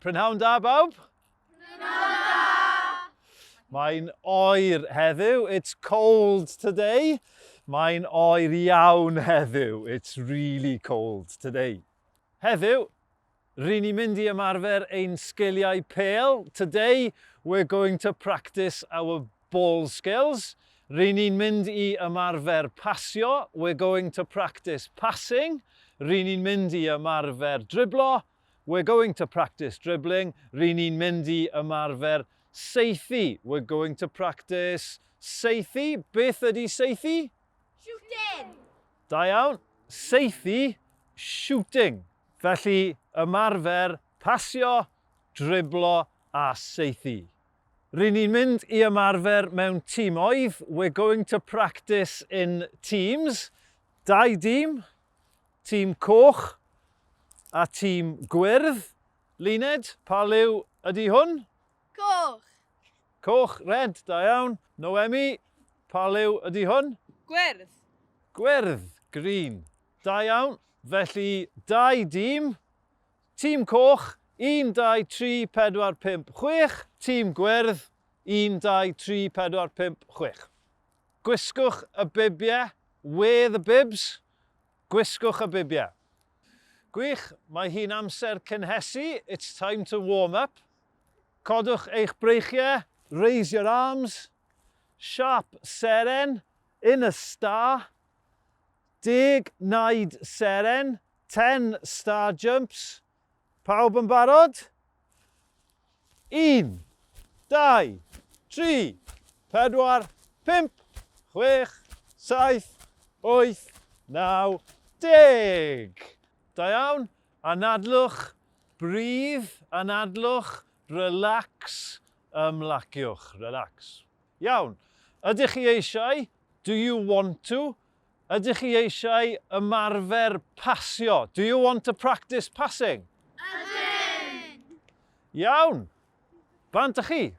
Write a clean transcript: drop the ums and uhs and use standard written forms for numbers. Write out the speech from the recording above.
Prynhawn da bawb. Prynhawn da! Mae'n oer heddiw. It's cold today. Mae'n oer iawn heddiw. It's really cold today. Heddiw, ry'n ni'n mynd i ymarfer ein sgiliau pêl. Today, we're going to practice our ball skills. Ry'n ni'n mynd i ymarfer pasio. We're going to practice passing. Ry'n ni'n mynd i ymarfer driblo. We're going to practice dribbling. Ry'n ni'n mynd i ymarfer saethu. We're going to practice saethu. Beth ydy saethu? Shooting! Da iawn. Saethu, shooting. Felly, ymarfer pasio, driblo a saethu. Ry'n ni'n mynd i ymarfer mewn timoedd. We're going to practice in teams. Dau dîm, tîm coch a tîm gwyrdd. Luned, pa liw ydy hwn? Coch. Coch, red, da iawn. Noemi, pa liw ydy hwn? Gwyrdd. Gwyrdd, green. Da iawn. Felly, dau dîm. Tîm coch, 1, 2, 3, 4, 5, 6. Tîm gwyrdd, 1, 2, 3, 4, 5, 6. Gwisgwch y bibiau, wear the bibs. Gwisgwch y bibiau. Gwych, mae hi'n amser cynhesu, it's time to warm up. Codwch eich breichiau, raise your arms. Siâp seren, in a star. Deg naid seren, 10 star jumps. Pawb yn barod? 1, 2, 3, 4, 5, 6, 7, 8, 9, 10! Da iawn. Anadlwch, breathe, anadlwch, relax, ymlaciwch, relax. Iawn. Ydych chi eisiau, do you want to, Ydych chi eisiau ymarfer pasio? Do you want to practice passing? Ydyn! Iawn! Bant â chi!